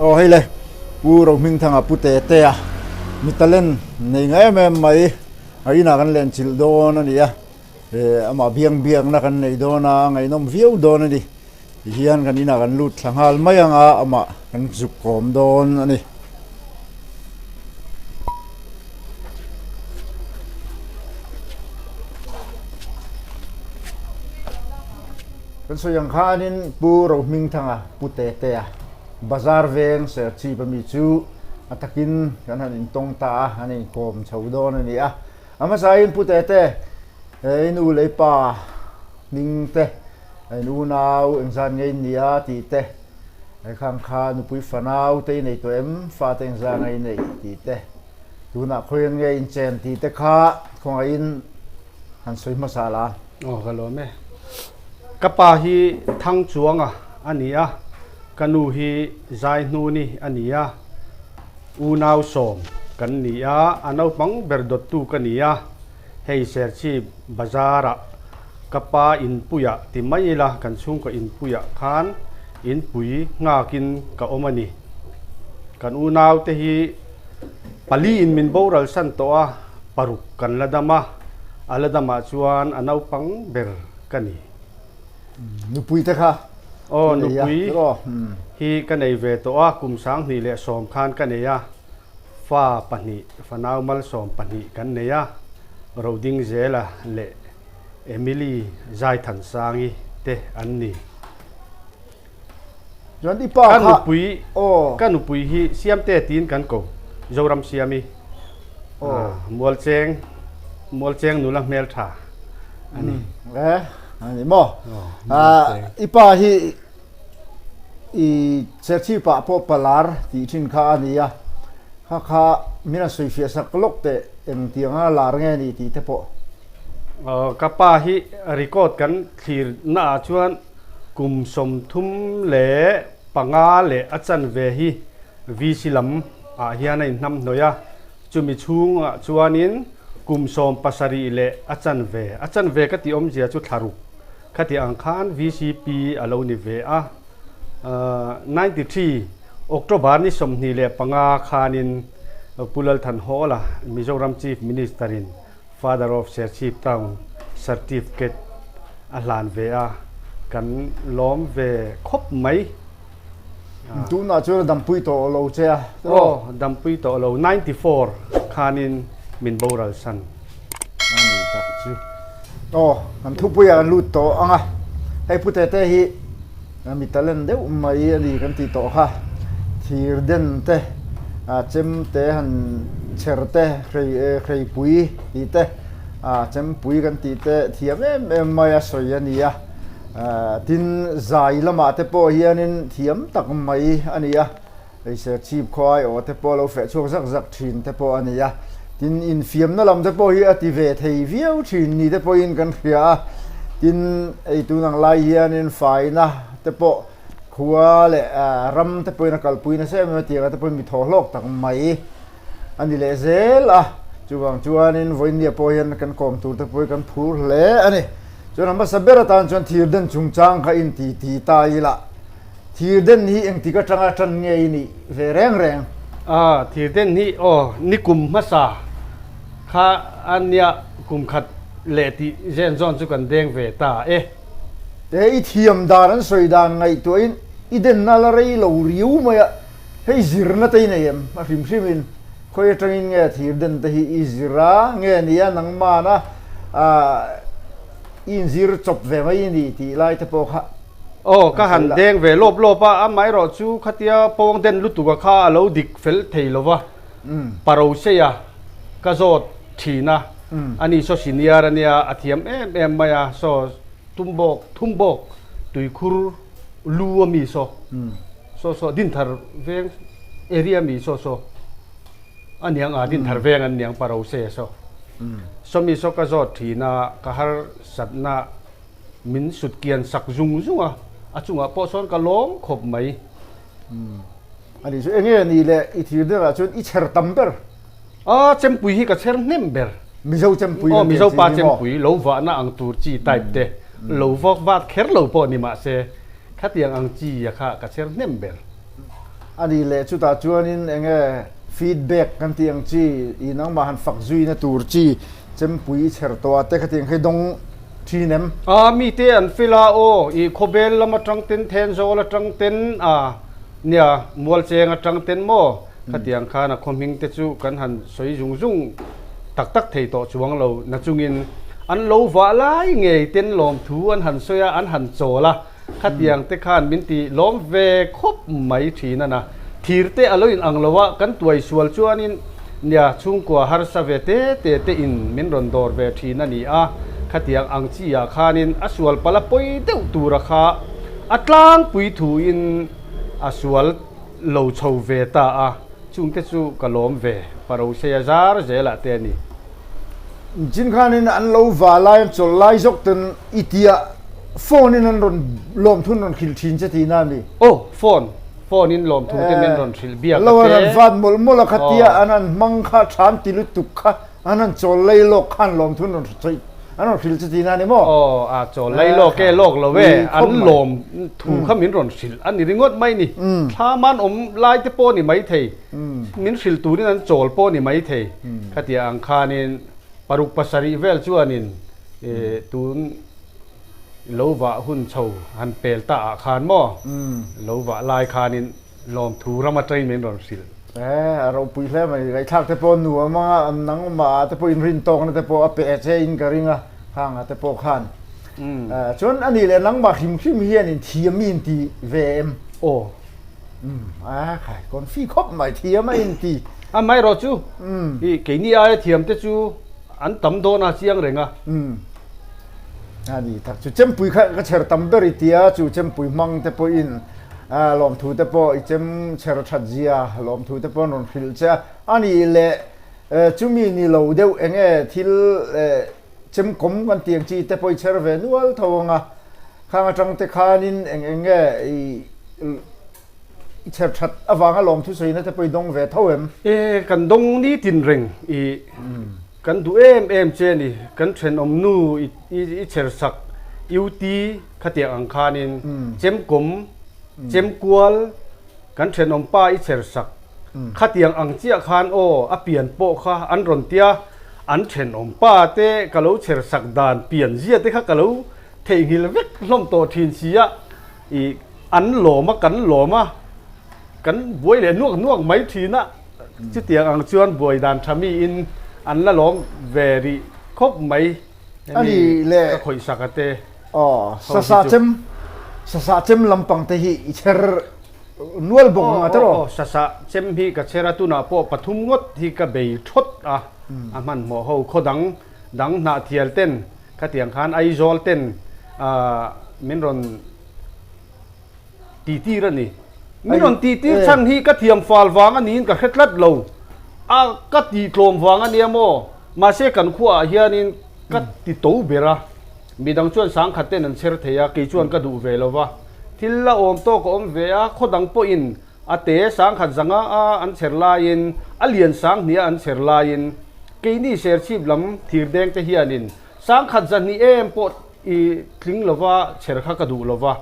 Aw hei le, Pu Rohmingthanga Pu Tetea mi talent nei nga em em mai a inah kan lenchilh dawn a ni a, amah biang biakna kan nei dawn a, a ngaihnawm viau dawn a ni. Tihian kan inah kan lut thla nghal mai ang a, amah kan zuk kawm dawn a ni. Kan sawi ang khanin Pu Rohmingthanga Pu Tetea Bazar veng Serchhip ami chu a takin kan han intawng ta a, an inkawm chho dawn a ni a. A hmasain Pu Tete, i nu leh i pa hming te, in unau engzat nge in nia tih te, khang kha nupui fanau te i nei tawh em, fate engzat nge i neih tih te, tunah khawian nge in chen tih te kha khawngaihin han sawi hmasa la. Aw ka lawm e. Ka pa hi Thangchuanga a ni a, ka nu hi Zaihnuni a ni a, unau sawm kan ni a, a naupang ber dawttu ka ni a, hei Serchhip bazar-ah ka pa inpuiah ti mai ila kan chhungkaw inpuiah khan inpui nghakin ka awm a ni. Kan unaute hi paliin min boral san tawh a, paruk kan la dam a, a la damah chuan a naupang ber ka ni. Nupui te kha Aw, nupui hi ka nei ve tawh a, kum 2010 khan ka nei a, fa pahnih, fanau malsawm pahnih kan nei a, Rodingzela leh Emily Zaithansangi te an ni. Chuan i pa kha nupui ka nupui hi Siamte tiin kan ko Zoram Siami Mualcheng Mualcheng nula hmel tha a ni. E a ni maw i pa hi i Serchhip ah pawh Palar tih thin kha a ni a kha kha min han sawi fiah sak lawk teh engtiang a lar nge ni tih te pawh. Ka pa hi record kan thlir naah chuan Kum 35 leh a chanve hi VC lam ah hian a inhnam hnawih a, chumi chhungah chuanin kum 17 leh a chanve, a chanve ka tih awmzia chu thla ruk khati ang khan VCP a lo ni ve a. 93 October ni 25 khanin Pu Lalthanhawla, Mizoram Chief Minister in Father of Serchhip Town Certificate a hlan ve a, kan lawm ve khawp mai. Tunah chuan a dampui tawh lo che a. Aw, dampui tawh lo. 94 khanin min boral san. A ni tak chu. Aw, kan thupuiah kan lut tawh ang a. Hei Pu Tete hi mi talent deuh mai a ni kan tih tawh kha. Thir den te, chem te han chher te, hreipui tih te, chempui kan tih te thiam em em mai a sawi a ni a. Tin, zai lamah te pawh hianin thiam tak mai a ni a. Hei Serchhip khaw aiawh te pawh a lo feh chhuak zak zak thin te pawh a ni a. Tin, infiamna lam te pawh hi a ti ve thei viau thin ni te pawhin kan hria a. Tin, hei tun ang lai hianin faina te pawh khua leh ram te pawhin a kalpui nasa em em a tiang te pawhin mi thaw hlawk tak mai a ni leh zel a. Chuvang chuanin vawinia pawh hian kan kawm tur te pawh hi kan phur hle a ni. Chuan a hmasa ber atan chuan thirden chungchang kha inti ti ta ila. Thirden hi engtik atanga tan nge i nih ve reng reng? A, thirden hi aw nikum hmasa kha a nia kum khat leh tih zen zawn chu kan deng ve ta e. He i thiam dan an sawi dan ngaihtuahin i denna la rei lo riau mai a, hei zirna te i nei em? A hrim hrimin khawi atangin nge thirden te hi i zir a nge nia nangmana i inzir chawp ve mai i ni tih lai te pawh kha Aw, ka han deng ve lawp lawp a, amaherawh chu khatia pawng den lutuk a kha a lo dik fel thei lo va, Paroseia ka zawt thin a, ani saw senior a nia, a thiam em em mai a, saw tumbawk, thumbawk tuikhur lu a mi saw, saw saw Dinthar veng area mi saw saw a niang a, Dinthar veng an niang Paroseia saw, saw mi saw ka zawt thin a, ka harsatna Min sut kian sak zung zung a, a chungah pawh sawn ka lawm khawp mai. Umm. A nih chu enge a nih le i thir derah chuan i chher tam ber? A, chempui hi ka chher hnem ber. Mizo chempui kan tih ang chi ni maw? Aw, Mizo pa chempui, lo vahna ang tur chi type te, lo vawk vat kher lo pawh ni mahse, khatiang ang chi a kha ka chher hnem ber. A nih leh chutah chuanin eng nge feedback kan tih ang chi, i nangmah han fak zuina tur chi chempui i chher tawh a te khatiang khi dawng thin em? A, mite an fel a, aw, i khawbel lam atang ten, Thenzawl atang ten, a, nia, Mualcheng atang ten maw? Khatiang khan a khaw hming te chu kan han sawi zung zung tak tak thei tawh chuang lo nachungin an lo vah lai ngei ten lawmthu an han sawi a, an han chawl a. Khatiang te khan min ti lawm ve khawp mai thin a na. Thir te a lo in ang lo a, kan tuai sual chuanin nia chhungkua harsa ve te te te in min rawn dawr ve thin a ni a. Khatiang ang chi ah khanin a sual pala pawi deuh tura kha a tlangpui thu in a sual lo chho ve ta a, chungte chu ka lawm ve Paroseia zar zelah te a ni. Chin khanin an lo va lai an chawlh lai zawk ten i tia phone in an rawn lawmthu an rawn hrilh thin che tihna a ni. Aw phone, phone in lawmthu te min rawn hrilh biak a te. Lo an han vat mawlh mawlh a kha tia an han hmang kha than ti lutuk kha an han chawl lei lawk khan lawmthu an rawn sawi an rawn hrilh che tihna a ni maw? Aw a chawl lei lawk e lawk lo e an lawmthu kha min rawn hrilh a ni ringawt mai ni. Thlam an awm lai te pawh a ni maithei. Min hrilh turin an chawl pawh a ni maithei. Khatiang ang khanin paruk pasarih vel chuanin tun lo vah hun chho han pel ta ah khan maw lo vah lai khanin lawmthu ram atangin min rawn hrilh. A ropui hle mai. Ngaihthlak te pawh nuam anga nangmah ah te pawh inrin tawkna te pawh a pe che in ka ring a khangah te pawh khan. Chuan a nih leh nangmah hrim hrim hian inthiam i inti ve em? Aw. A khai confi khawp mai thiam a inti. A mai rawh chu i keini aia thiam te chu an tam dawn a chiang reng a. A ni tak chu chempui kha ka chher tam ber i tia chu chempui hmang te pawhin lawmthu te pawh i chem chher that zia lawmthu te pawh an rawn hrilh che a. A nih leh chumi ni lo deuh eng nge thil chemkawm kan tih ang chi te pawh i chher ve nual tho ang a. Khang atang te khanin eng eng nge i i chher that avanga lawmthu sawina te pawh i dawng ve tho em? E, kan dawng nitin reng i kan duh em em che ni. Kan thenawm nu i i chher sak UT khatiang ang khanin chemkawm, chemkual kan thenawm pa i chher sak khatiang ang chiah khan aw a pian pawh kha an rawn tia an thenawm pa te ka lo chher sak dan pian zia te kha ka lo theihnghilh vek hlawm tawh thin si a i an lawm a kan lawm a kan buai leh nuak nuak mai thin a chutiang ang chuan buai dan tha mi in an la lawm ve rih khawp mai hemi ka khawih sak a te aw sasa chem sasa chem lampang te hi i chher nual bawk ang a tawh aw sasa chem hi ka chher a tunah pawh pathum ngawt hi ka bei thawt a a hmanhmawh ho khaw dang dang hnah thial ten Khatiang khan Aizawl ten min rawn titir a ni. Min rawn titir chhan hi ka thiam fal vang a niin ka hre tlat lo. A ka tih tlawm vang a nia maw? Mahse kan khuaah hianin ka ti to ber a. Midang chuan sangkhat ten an chher thei a, kei chuan ka duh ve lo va. Thil la awm tawk a awm ve a, khaw dang pawhin A te sangkhat zanga a an chher laiin, a lian sang hnih a an chher laiin, keini serchhip lam thirdeng te hianin sangkhat zahnih em pawh i tling lova chher kha ka duh lova,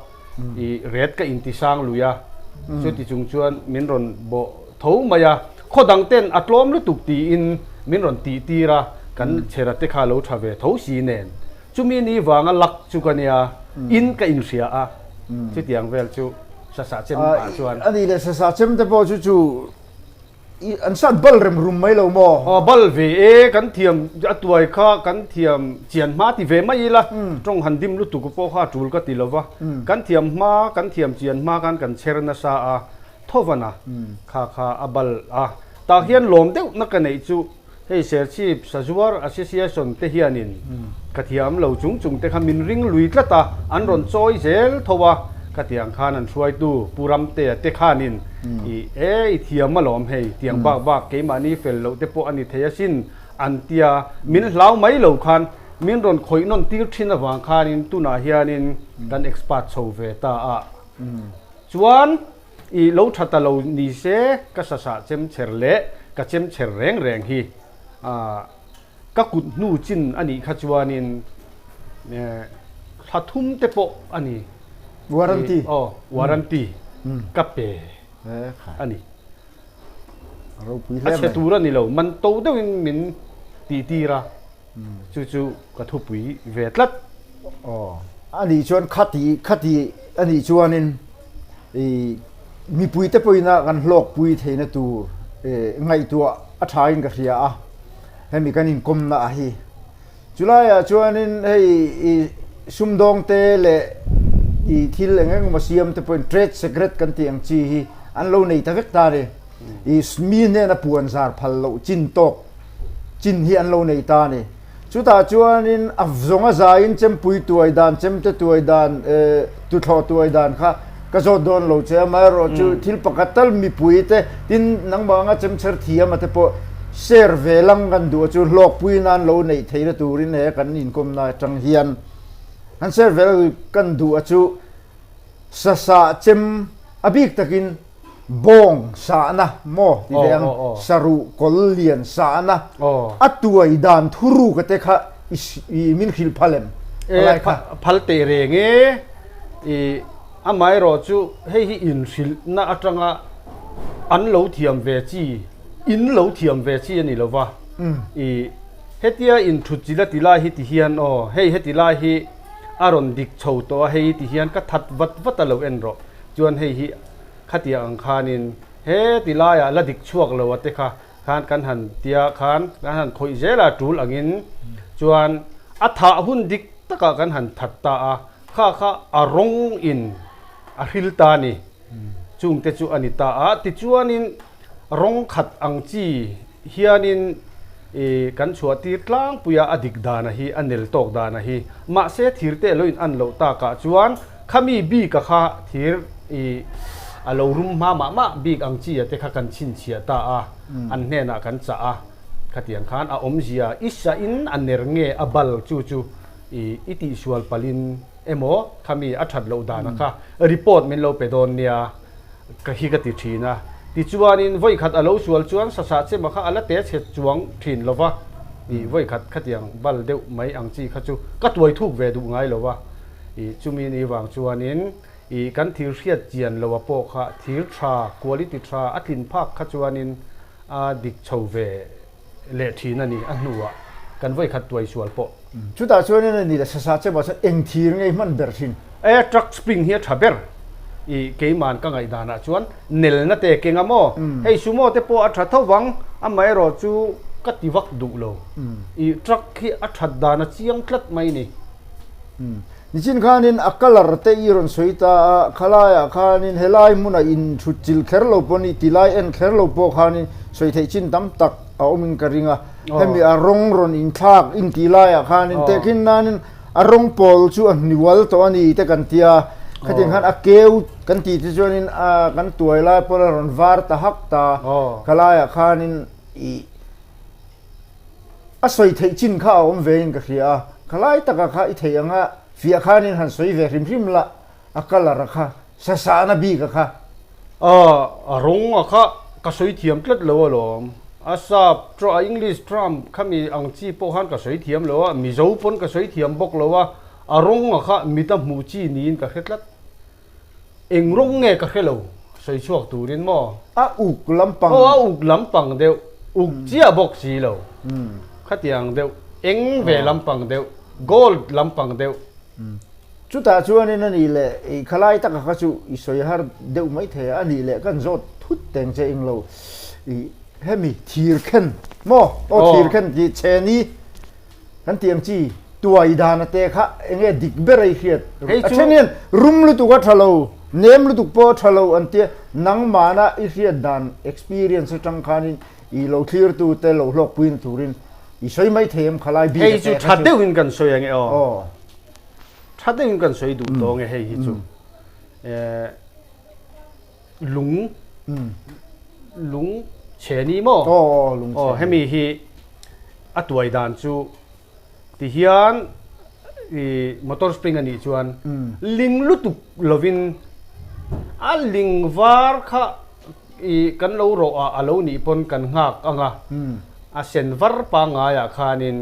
i ret ka inti sang lui a, chuti chung chuan min rawn bawh tho mai a, khaw dang ten a tlawm lutuk tiin min rawn tih tir a, kan chhera te kha lo tha ve tho si nen, chumi ni vanga lak chu ka nia, in ka inhria a, chutiang vel chu. Sasa chem ah chuan. A nih leh sasa chem te pawh chu chu an sat bal rem rum mai lo maw? Aw bal ve e, kan thiam a tuai kha kan thiam chian hma ti ve mai ila, tawng han dim lutuk pawh kha a tul ka ti lo va, kan thiam hma kan thiam chian hma khan kan chher nasa a, thovan a kha kha a bal a, tah hian lawm deuh na ka neih chu Hei Serchhip Sazuar Association te hianin ka thiam lo chung chung te kha min ring lui tlat a, an rawn chawi zel tho a, khatiang khan an hruaitu Pu Ramtea te khanin i e i thiam alawm hei tiang bak bak keimahni fel loh te pawh a ni thei asin an tia, min hlau mai lo khan min rawn khawih nawn tir thin avang khanin tunah hianin kan expert chho ve ta a chuan I lo tha ta lo ni se ka sasa chem chher leh ka chem chher reng reng hi ka kut hnu chin a nih kha chuanin thla thum te pawh a ni. Warranty. Aw, warranty ka pe. a ni. A chhe tur a ni lo, man to deuhin min tihtir a, chu chu ka thupui ve tlat. Aw, a nih chuan khati khati a nih chuanin i mipuite pawhin a kan hlawkpui theihna tur ngaihtuah a thain ka hria a, hemi kan inkawmna a hi. Chulaiah chuanin hei i sumdawngte leh i thil eng eng emaw siamte pawhin trade secret kan tih ang chi hi an lo nei ta vek ta a ni. I mi hnena puan zar phal loh chin tawk chin hi an lo nei ta a ni. Chutah chuanin a zawng a zaiin chempui tuai dan, chemte tuai dan, tuthlawh tuai dan kha ka zawt dawn lo che, amaherawhchu thil pakhat tal mipui te tin nangmah anga chemchher thiam a te pawh share ve lang kan duh a chu hlawkpui nan lo neih theihna turin he kan inkawmna atang hian han share ve lang kan duh a chu sasa chem a bik takin bawng sahna maw ti ve ang saruh kawl lian sahna a tuai dan thuruk a te kha i min hrilh phal em? E phal teh reng e i amaherawh chu hei hi inhrilhna atanga an lo thiam ve chi in lo thiam ve chi a ni lo va i hetia inthut chila ti lai hi ti hian aw hei heti lai hi a rawn dik chho tawh a hei ti hian ka that vat vat a lo en rawh chuan hei hi khatiang ang khanin he ti laiah la dik chhuak lo a te kha khan kan han tia khan kan han khawih zel a tul angin chuan a thah hun dik takah kan han that ta a, kha kha a rawng in a hril ta a ni, chungte chu a ni ta a, tichuanin rawng khat ang chi hianin i kan chhuah tir tlangpui a, a dik dana hi a nel tawk dana hi mahse thir te lo in an loh takah chuan khami bik a kha thir i a lo rum hma mah mah bik ang chi a te kha kan chhinchhiah ta a, an hnenah kan chah a, khatiang khan a awmzia i sah in a ner nge a bal chu chu i i tihsual palhin emaw khami a that loh dana kha report min lo pe dawn nia ka hi ka ti thin a. Tichuanin vawi khat a lo sual chuan sasah chema kha a la te chhe chuang thin lo va, i vawi khat khatiang bal deuh mai ang chi kha chu ka tuai thuk ve duh ngai lo va. I chumi ni vang chuanin i kan thir hriat chian lo a pawh kha thir tha, quality tha a tlin phak kha chuanin a dik chho ve leh thin a ni a hnuah kan vawi khat tuai sual pawh. Chutah chuanin a ni le sasa che mah chuan eng thir ngei hman ber thin. E truck spring hi a tha ber i keiman ka ngaihdanah chuan nelna te keng a maw hei sumo te pawh a tha tho vang amaherawh chu ka ti vak duh lo i truck hi a that dan a chiang tlat mai ni. Nichin khanin a colour te i rawn sawi ta a, khalaiah khanin helai hmuna in thut chilh kher lo pawh ni, tilai en kher lo pawh khanin sawi theih chin tam tak a awmin ka ring a. Hemi a rawng rawn inthlak in tih laiah khanin tehkhin nanin a rawng pawl chu a hniual tawh a ni te kan tia, khatiang khan a keu kan tih te chuanin a kan tuai lai pawn a rawn var ta hak ta, khalaiah khanin ih A sawi theih chin kha a awm ve in ka hria a, khalai taka kha i theih anga fiah khanin han sawi ve hrim hrim la, a colour a kha, sasahna bik a kha. A rawng a kha ka sawi thiam tlat lo alawm, a sap a English term khami ang chi pawh khan ka sawi thiam lo a, Mizo pawn ka sawi thiam bawk lo a, a rawng a kha mita hmuh chi niin ka hre tlat. Eng rawng nge ka hre lo sawi chhuak turin maw? A uk lampang. Aw a uk lampang deuh, uk chiah bawk si lo. Khatiang deuh, eng ve lampang deuh, gold lampang deuh. Chutah chuanin a nih leh i khalai taka kha chu i sawi har deuh mai thei a, a nih leh kan zawt thut teng che eng lo i hemi thir khen maw? Aw thir khen tih chheni. Kan tih ang chi tuai dan a te kha eng nge dik ber a i hriat? A then hian rum lutuk a tha lo, nem lutuk pawh a tha lo an tia, nangmahna i hriat dan experience atang khanin i lo thlirtu te lo hlawkpui na turin i sawi mai thei em khalai bik a te kha chu. Hei chu tha deuhin kan sawi ange aw. Tha deuhin kan sawi duh tawh ange hei hi chu. Lung lung chhe ni maw? Aw lung chhe. Aw hemi hi a tuai dan chu ti hian i motor spring a nih chuan ling lutuk lovin a ling var kha i kan lo rawh ah a lo nih pawn kan nghak ang a, a sen var pangngai ah khanin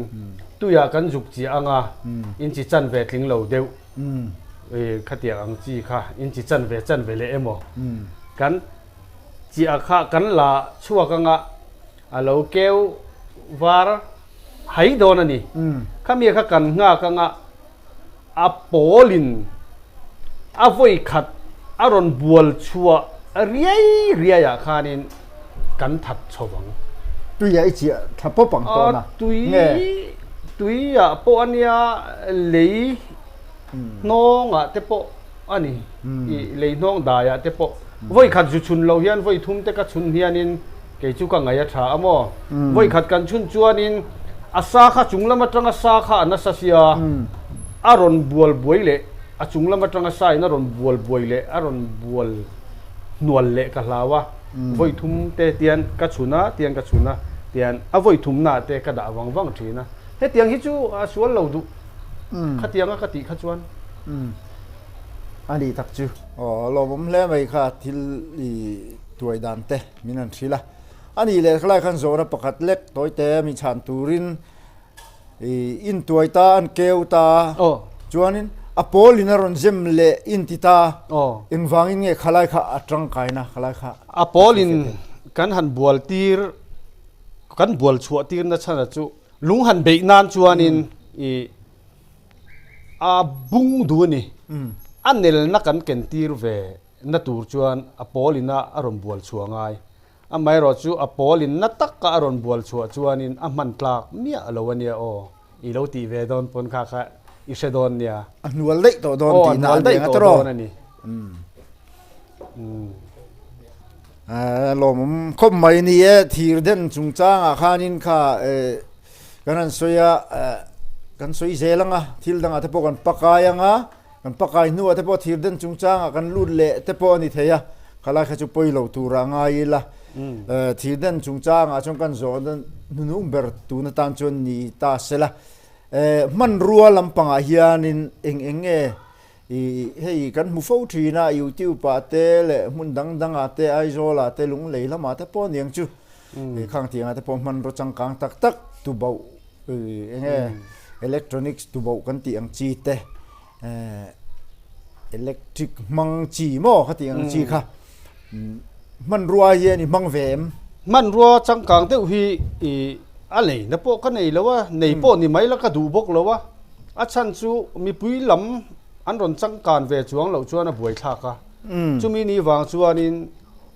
tuiah kan zuk chiah ang a, inchi chanve tling lo deuh. Khatiang ang chi kha inchi chanve chanve leh emaw kan Chiah kha kan la chhuak anga a lo keu var hai dawn a ni. Khami kha kan nghak anga a pawlin a vawi khat a rawn bual chhuah riai riai ah khanin kan that chho vang. Tui ah i chiah tha pawp ang tawh na nge? Tui ah pawh a nia lei hnawng ah te pawh a ni. I lei hnawng dai ah te pawh vawi khat zu chhun lo hian vawi thum te ka chhun hianin kei chu ka ngaih a tha a maw? Vawi khat kan chhun chuanin a sa kha chung lam atanga sa kha a nasa sia a rawn bual buai leh a chung lam atanga sa in a rawn bual buai leh a rawn bual hnual leh ka hlau a vawi thum te tian ka chhun a tian ka chhun a tian a vawi thum na te ka dah vang vang thin a hetiang hi chu a sual lo duh khatiang a ka tih kha chuan. A nih tak chu. Aw lawmawm hle mai kha thil i tuai dan te min han hrilh a. A nih leh khalai khan zawhna pakhat lek tawi te min chhan turin i intuai ta an keu ta chuanin a pawlin a rawn zem leh inti ta engvangin nge khalai kha a tangkaina khalai kha A pawlin kan han bual tir kan bual chhuah tir na chhan chu lung han beih nan chuanin i A bung duh a ni. A nelna kan ken tir ve na tur chuan a pawl ina a rawn bual chhuah ngai. Amaherawh chu a pawl in na taka a rawn bual chhuah chuanin a hman tlak miah lo a nia aw. I lo tih ve dawn pawn kha kha i hre dawn nia. A hnual daih tawh dawn tihna a ni ang a tawrh. A ni. Lawmawm khawp mai ni e, thir den chungchangah khanin kha Kan han sawi a, kan sawi zel ang a, thil dangah te pawh kan pakai ang a, kan pakai hnuah te pawh thir den chungchangah kan lut leh te pawh a ni thei a, khalai kha chu pawi lo turah a ngai ila, thir den chungchangah chuan kan zawhna hnunung ber tun atan chuan ni ta se la, hmanrua lampangah hianin eng eng nge I hei kan hmu fo thin a, YouTube ah te leh hmun dang dang ah te, Aizawl ah te, Lunglei lamah te pawh aniang chu. I khang tiang ah te pawh hmanraw changkang tak tak tubauh eng nge electronics tubauh kan tih ang chi te, electric hmang chi maw kha tih ang chi kha hmanrua hian i hmang ve em? Hmanrua changkang deuh hi i a leina pawh ka nei lo a, nei pawh ni mai la ka duh bawk lo a. A chhan chu mipui lam an rawn changkan ve chuang loh chuan a buaithlak a. Chumi ni vang chuanin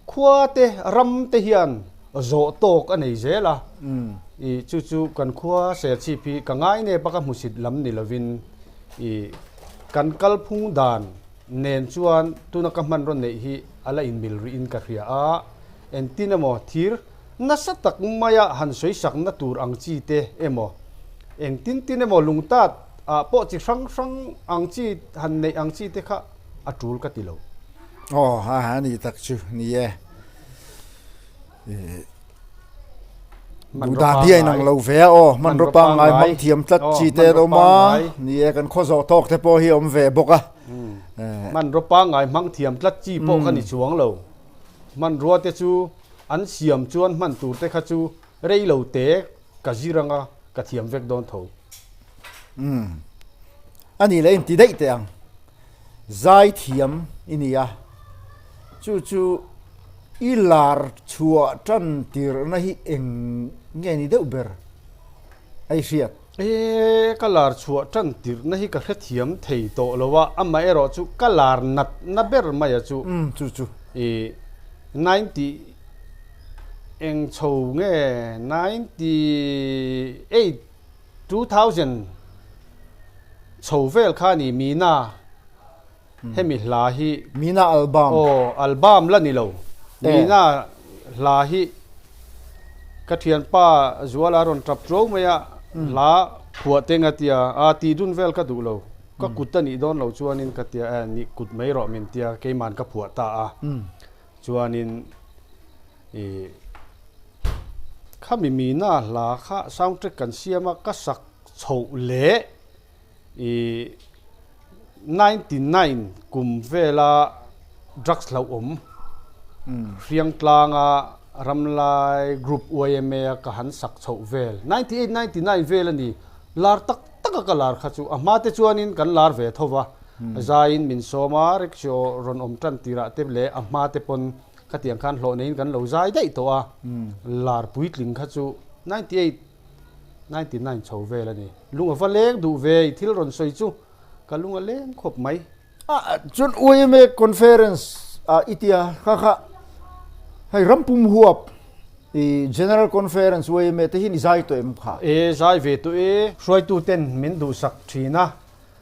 khua te ram te hian zawh tawk a nei zel a. I chu chu kan khua Serchhip hi ka ngai nep a ka hmusit lam ni lovin i kan kalphung dan nen chuan tuna ka hmanraw neih hi a la inmil rih in ka hria a. Engtin emaw thir nasa tak maia han sawisakna tur ang chi te emaw, engtin tin emaw lungtat ah pawh chi hrang hrang ang chi han neih ang chi te kha a tul ka ti lo. Aw ha ha ni tak chu ni e. Duhdan hi a inang lo ve a aw, hmanraw pangngai hmang thiam tlat chi te an awm a, ni e kan khaw zawh tawk te pawh hi a awm ve bawk a. Hmanraw pangngai hmang thiam tlat chi pawh kha ni chuang lo. Hmanrua te chu an siam chuan hman tur te kha chu rei lo te ka zir anga ka thiam vek dawn tho. Umm. A nih leh inti daih teh ang. Zai thiam i ni a, chu chu i lar chhuah tan tirhna hi eng nge ni deuh ber a i hriat? E, ka lar chhuah tan tirhna hi ka hrethiam thei tawh lo a, amaherawh chu ka lar nat na ber mai a chu. Umm, chu chu. I ninety eng chho nge 98 2000 chho vel kha ni Mina hemi hla hi Mina album aw album la ni lo Mina hla hi ka thianpa Zuala rawn tap tuau mai a hla phuah te nga tia a tih dun vel ka duh lo ka kut a nih dawn lo chuanin ka tia e nih kut mai rawh min tia keiman ka phuah ta a chuanin I khami Mina hla kha soundtrack kan siam a, ka sak chhoh leh i 99 kum vela drugs hlauhawm Hriangtlanga Ramlai Group yma a ka han sak chhoh vel 98 99 vel a ni lar tak tak a ka lar kha chu a hma te chuanin kan lar ve tho va, zaiin min sawm a rickshaw rawn awm tan tirah te leh a hma te pawn. Khatiang khan hlawh neiin kan lo zai daih tawh a, lar puitling kha chu 98, 99 chho vel a ni. Lung a va leng duh ve i thil rawn sawi chu ka lung a leng khawp mai. A chuan UMA conference ah i tia kha kha hei rampum huap i general conference UMA te hi ni zai tawh em kha? E zai ve tawh e. Hruaitu ten min duhsak thin a,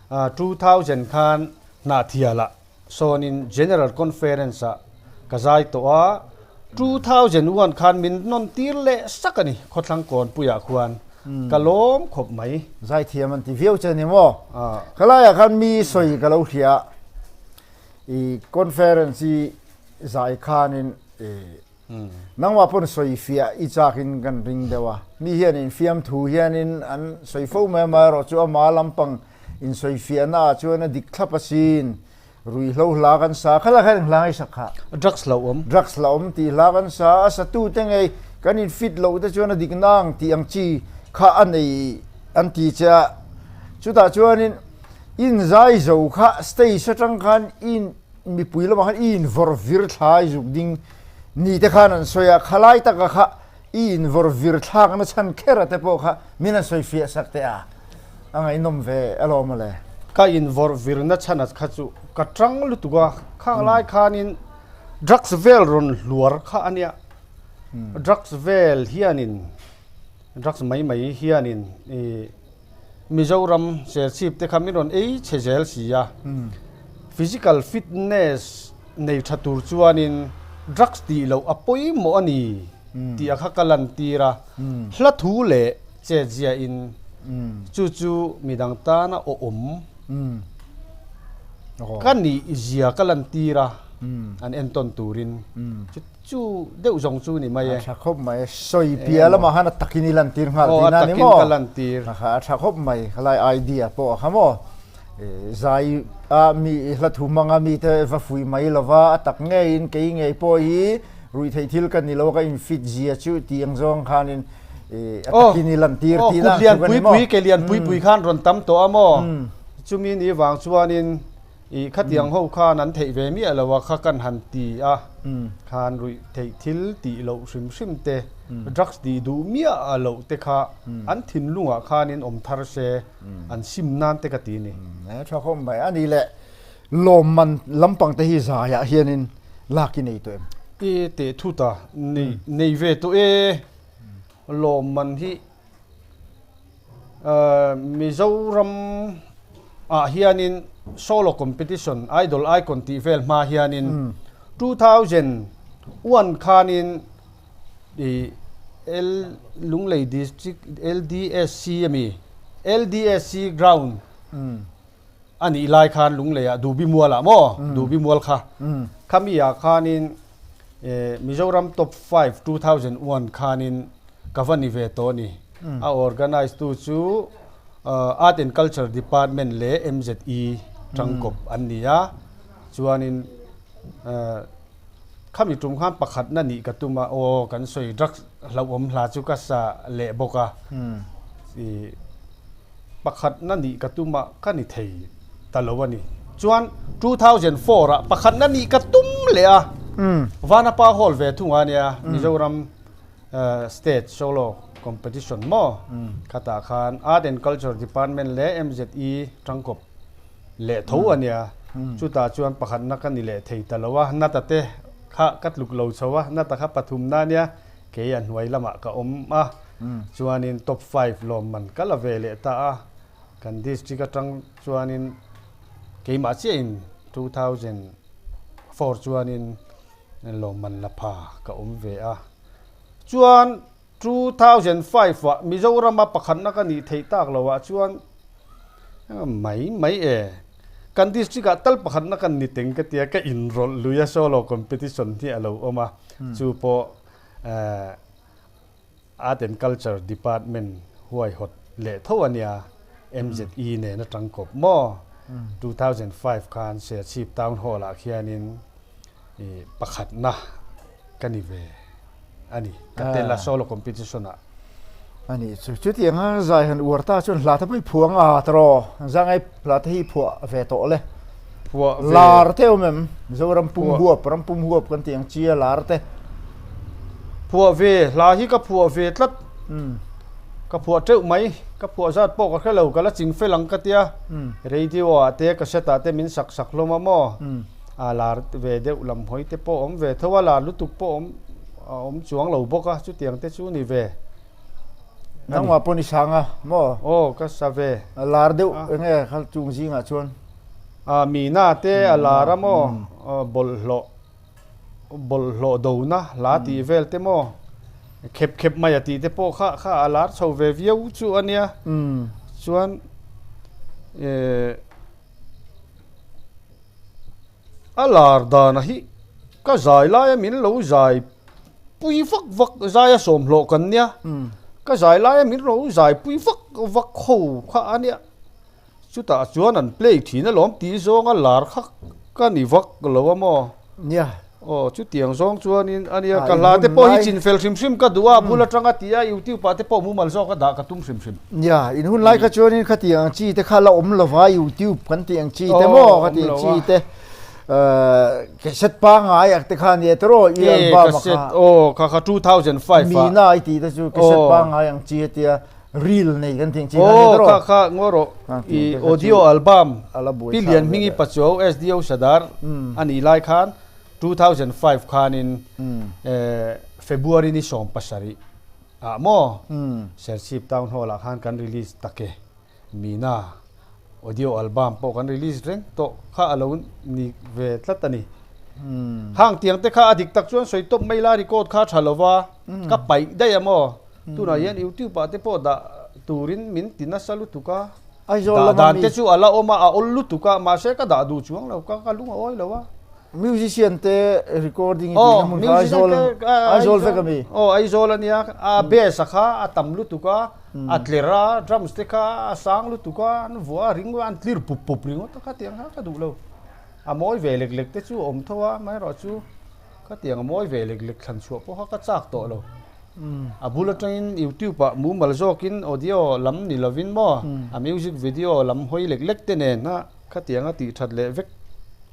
2000 khan Hnahthialah Sawnin General Conference ah ka zai tawh a, 2001 khan min nawn tir leh sak a ni, khawthlang kawnpuiah khuan ka lawm khawp mai. Zaithiam an ti viau che ni maw? Ka laiah khan mi sawi ka lo hria a, i conference i zai khanin i nangmah pawn sawi fiah i chakin kan ring deuh a, mi hianin fiamthu hianin an sawi fo mai amaherawh chu ama lampang Insawifiahna ah chuan a dik thlap asin. Ruihhlo hla kan sa kha la khan hla ngaihsak kha. Drugs la awm. Drugs la awm tih hla kan sa a satu te ngei kan in fit loh te chuan a dik nang tih ang chi kha a nei an ti che a. Chutah chuanin inzai zo kha stage atang khan in mipui lamah khan i invawrh vir thlai zuk ding ni te khan an sawi a, khalai taka kha I invawrh vir thlakna chhan kher a te pawh kha min han sawi fiah sak teh a, a ngaihnawm ve alawm mawle. Ka invawrh virna chhan a kha chu ka tang lutuk a, khang lai khanin drugs vel rawn hluar kha a nia, drugs vel hianin drugs mai mai hianin ih Mizoram Serchhip te kha min rawn ei chhe zel si a, physical fitness nei tha tur chuanin drugs tih loh a pawimawh a ni tih a kha ka lantir a, hla thu leh chet ziahin chu chu midang tana awhawm ka nih zia ka lantir a, an entawn turin. Chu deuh zawng chu ni mai e. A tha khawp mai. Sawi piah lamah khan a takin i lantir nghal tihna a ni maw? Aw, a takin ka lantir. A tha khawp mai. Khalai idea pawh a kha maw? Zai a mi hla thu hmanga mite va fuih mai lova a tak ngeiin kei ngei pawh hi ruihtheih thil ka ni lo ka infit zia chu tih ang zawng khanin a takin i lantir tihna ang chu ka ni maw? Aw, kut lian pui pui, ke lian pui pui khan rawn tam tawh a maw? Chumi ni vang chuanin I khatiang ho khan an theih ve miah lo a kha kan han ti a, khan ruih theih thil tih loh hrim hrim te, drugs tih duh miah loh te kha an thinlungah khanin awm thar se an sim nan te ka ti a ni. He tha khawp mai a ni le, lawmman lampang te hi zaiah hianin lak i nei tawh em? I teh thut a, nei ve tawh e, lawmman hi Mizoram ah hianin solo competition idol icon tih vel hma hianin 2001 khanin i L Lunglei district LDSC ami LDSC ground a nih lai khan Lunglei ah Dubi mual ah maw Dubi mual kha khami ah khanin Mizoram top 5 2001 khanin Ka va ni ve tawh a ni. A organise tu chu Art and Culture Department leh MZE tangkawp an ni a. Chuanin khami tum khan pakhatna nih ka tum a, aw kan sawi drugs hlauhawm hla chu ka sa leh bawk a. Pakhatna nih ka tum a, ka ni thei ta lo a ni. Chuan 2004 ah pakhatna nih ka tum leh a, Vanapa Hall ve thung a nia Mizoram. State Solo Competition maw khatah khan Art and Culture Department leh MZE tangkawp leh tho a nia. Chutah chuan pakhatna ka ni leh thei ta lo a, Nata te kha ka tluk lo chho a, Nata kha pathumna a nia, kei a hnuai lamah ka awm a, chuanin top five lawmman ka la ve leh ta a, kan district atang chuanin keimah chiahin 2004 chuanin Lawmman la pha ka awm ve a. Chuan 2005 ah Mizorama pakhatna ka nih theih tak lo ah chuan mai mai e. Kan district ah tal pakhatna kan ni teng ka tia ka inrawlh lui a solo competition hi a lo awm a. Chu pawh Art and Culture Department huaihawt leh tho a nia MZE nen atang kawp maw? 2005 khan Serchhip Town Hall ah khianin ih pakhatna ka ni ve a ni ka tel a solo competition ah. A nih chu chutiang a zai han uar ta chuan hla te pawh i phuah ang a tawraw zangai hla te hi phuah ve tawh le. Phuah ve. Lar te awm em? Zoram pum huap, ram pum huap kan tih ang chi a lar te. Phuah ve, hla hi ka phuah ve tlat. Ka phuah teuh mai, ka phuah zat pawh ka hre lo, ka la ching fel ang ka tia. Radio ah te, cassette ah te min sak sak hlawm a maw? A lar ve deuh lam hawi te pawh awm ve tho a, lar lutuk pawh awm a awm chuang lo bawk a, chutiang te chu ni ve. Nangmah pawh ni sang a maw? Aw, ka sa ve. A lar deuh eng nge kha chung zingah chuan? A mina te a lar a maw? Bawlhhlawh bawlhhlawh dona hla tih vel te maw? Khep khep mai a tih te pawh kha kha a lar chho ve viau chu a nia. Chuan eh A lar dana hi ka zai laia min lo zai pui vak vak zaia sawmhlawh kan nia ka zai laia min lo zai pui vak vak ho kha a nia chutah chuan an play thin alawm tih zawnga lar kha ka ni vak lo a maw nia aw chutiang zawng chuanin a nia ka hla te pawh hi chinfel hrim hrim ka duh a bul atanga ti a youtube ah te pawh mumal zawk a dah ka tum hrim hrim. Nia in hun lai kha chuanin khatiang ang chi te kha la awm lova youtube kan tih ang chi te maw khatiang chi te cassette pangngai ang te kha nia tiraw i album a kha aw kha kha 2005 a mina i tih te chu cassette pangngai ang chi hetia reel nei kan tih ang chi kha nia tiraw kha kha ngaw rawh i audio album pi lian hmingi pachuau SDO Sadar a nih lai khan 2005 khanin February ni 17 Ah maw? Serchhip Town Hall ah khan kan release tak e. Mina audio album pawh kan release reng tawh kha a lo ni ve tlat a ni. Hang tiang te kha a dik tak chuan sawi tawp mai la record kha tha lova ka paih daih a maw? Tunah hian YouTube ah te pawh dah turin min ti nasa lutuk a. Dah dan te chu a la awm a, a awl lutuk a, mahse ka dah duh chuang lo, ka lung a awi lo a. Musician te recording i tihna hmun kha Aizawl Aizawl vek a mi? Aw Aizawl a nia, a bass a kha a tam lutuk a, a tler a, drums te kha a sang lutuk a, an vuah a ring a, an tlir pup pup ringawt a, khatiang kha ka duh lo. A mawi ve lek lek te chu a awm tho a, amaherawhchu khatiang a mawi ve lek lek thlan chhuah pawh kha ka chak tawh lo. A bul atangin YouTube ah mumal zawkin audio lam ni lovin maw a music video lam hawi lek lek te nen a khatiang a tih that leh vek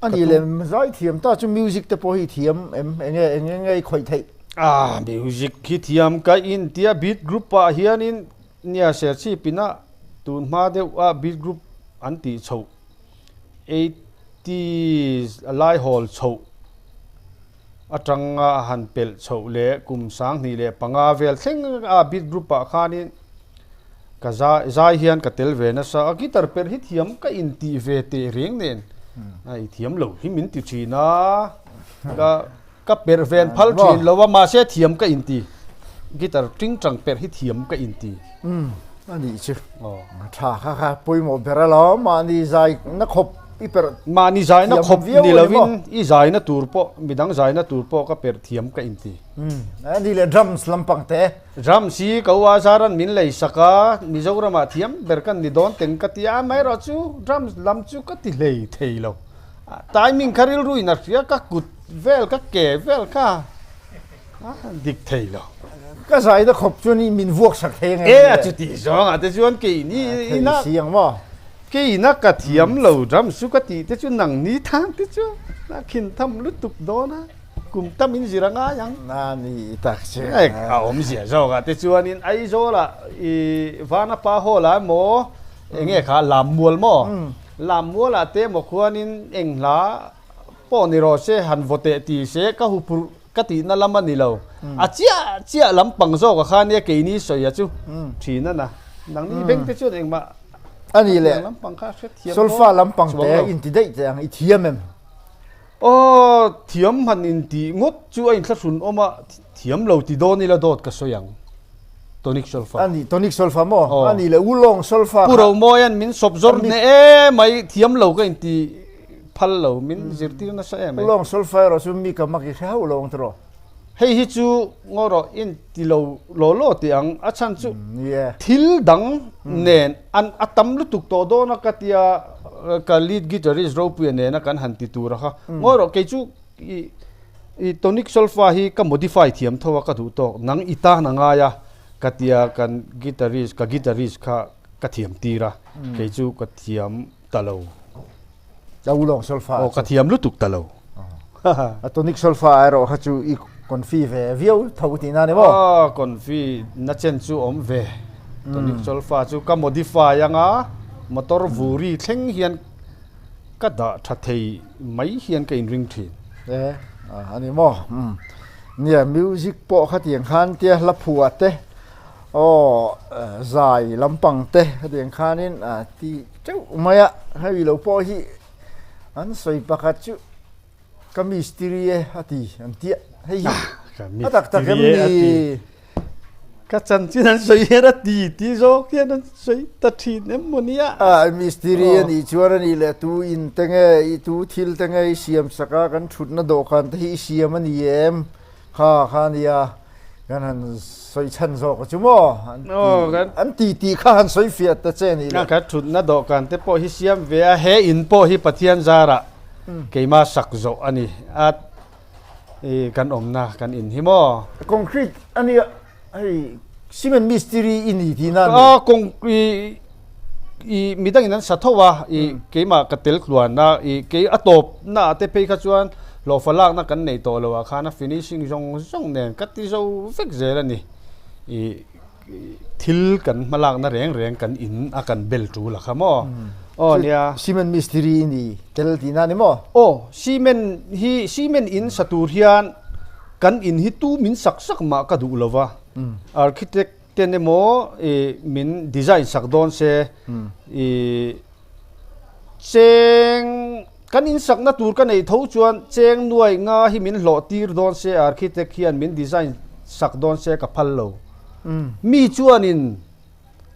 ka tum. A nih leh zai thiam ta chu music te pawh hi thiam em enge eng enge i khawih theih? Ah music hi thiam ka in tia beat group ah hianin nia Serchhip ina tun hma deuh a beat group an tih chhoh eighties lai hawl chhoh atanga han pelh chhoh leh kum 2005 vel thleng a beat group ah khanin ka zai zai hian ka tel ve nasa a guitar perh hi thiam ka intih ve teh reng nen a i thiam lo hi min ti thin a ka ka perh ven phal thin lo a mahse thiam ka inti guitar ting tang perh hi thiam ka inti a nih chu tha kha kha pawimawh ber alawm mahni zai na khawp i perh mahni zaina khawp ni lovin i zaina tur pawh midang zaina tur pawh ka perh thiam ka inti. A ni leh drums lampang te. Drums hi ka u Azaran min lei sak a, Mizoramah thiam ber kan ni dawn teng ka ti a, amaherawh chu drums lam chu ka ti hlei thei lo. Timing kha rilru in a hria, ka kut vel ka ke vel kha a dik thei lo. Ka zaina khawp chuan min vuak sak thei ang em? E a chuti zawngah te chuan keini ina. Thei si ang maw? Keina ka thiam lo drum chu ka tih te chu nang ni thang te chu a khin tham lutuk dawn a, kum tam in zir a ngai ang. Na ni tak che. A awmzia zawk ah te chuanin Aizawl ah i Vanapa Hall ah emaw enge kha Lammual maw? Lammual ah te emaw khuanin eng hla pawh ni rawh se han vaw teh ti se ka huphurh ka tihna lam a ni lo. A chiah chiah lampang zawk ah khan nia keini sawi a chu thin a na. Nangni beng te chuan engmah A ni leh solfa lampang te in ti daih teh ang i thiam em? Aw thiam han in tih ngawt chu a inthlahrun awm a, thiam lo ti dawn ila dawt ka sawi ang. Tonic solfa. A ni tonic solfa maw? A ni leh ulawng solfa kha. Pu Romawia'n min sawp zawr hneh em mai thiam lo ka inti phal lo min zirtir nasa em mai. Ulawng solfa erawh chu mi ka mak i hre hauh lo ang tiraw? Hei hi chu ngaw rawh in ti lo law law tih ang, a chhan chu thil dang nen an a tam lutuk tawh dawn a ka tia ka lead guitarist Ropuia nena kan han ti tur a kha. Ngaw rawh kei chu i i tonic solfa hi ka modify thiam tho a ka duh tawk nang i tan a ngai a ka tia kan guitarist ka guitarist kha ka thiam tir a kei chu ka thiam ta lo. A ulawng solfa Aw, ka thiam lutuk ta lo. A tonic solfa erawh kha chu i confi ve viau tho tihna a ni maw? Aw, confi na chen chu awm ve. Tonic solfa chu ka modify anga motor vuri thleng hian ka dah tha thei mai hian ka inring thin. E, a ni maw? Nia, music pawh khatiang khan tia hla phuah te Aw, zai lampang te hetiang khanin a ti teuh mai a, hei lo pawh hi an sawi pakhat chu ka mistiri e a ti an tia, hei hi a tak tak em ni? Ka chanchin an sawi hian a ti ti zawk hian an sawi ta thin em maw nia? A mistiri a nih chuan a nih leh tu in te nge i tu thil te nge i siam sak a, kan thutna dawhkan te hi i siam a ni em? Kha kha nia kan han sawi chhan zawk chu maw an ti tih kha han sawi fiah ta che ni le. Ka thutna dawhkan te pawh hi siam ve a, he in pawh hi Pathian zarah keimah sak zawh a ni a, kan awmna kan in hi maw. Concrete a nia hei cement mistiri i ni tihna a ni. Aw i midangin an sa tho a, i keimah ka tel tluan a, i kei a tawp na ah te phei kha chuan hlawhfa lakna kan nei tawh lo ah khan a finishing zawng zawng nen ka ti zo vek zel a ni. I thil kan hma lakna reng reng kan in a kan bel tul a kha maw? Aw nia. Cement mistiri i ni tel tihna a ni maw? Aw, cement hi cement in sa tur hian kan in hi tu min sak sak mah ka duh lo va, architect Ten emaw i min design sak dawn se i cheng kan in sakna tur ka neih tho chuan cheng nuai nga hi min hlawh tir dawn se architect hian min design sak dawn se ka phal lo. Mi chuanin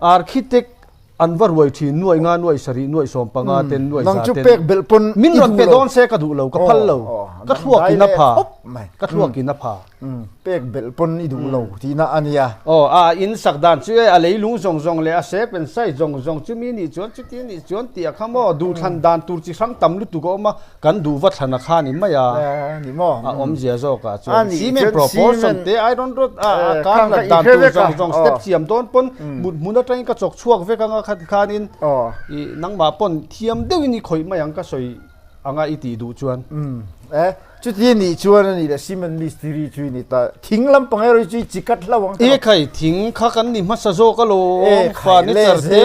architect an va ruai thin nuai nga nuai sarih nuai 15 ten nuai za ten min rawn pe dawn se ka duh lo ka phal lo ka thluakin a pha ka thluakin a pha. Pek belh pawn i duh lo tihna a nia. Aw, a in sak dan chu e, a leilung zawng zawng leh a shape and size zawng zawng chu mi nih chuan chuti nih chuan tih a kha maw, duhthlan dan tur chi hrang tam lutuk a awm a, kan duh va thlan a kha ni mai a, Ni maw? A awmzia zawk ah chuan cement proportion te iron rod a a kar hlat dan tur zawng zawng step siam dawn pawn mut hmun atangin ka chawk chhuak vek anga kha tikhanin i nangmah pawn thiam deuhin i khawih mai ang ka sawi anga i tih duh chuan. E, chuti nih chuan a nih leh cement mistiri chu i ni ta. Thing lampang erawh hi chu i chi kat hlo ang. E khai, thing kha kan ni hmasa zawk alawm, furniture te.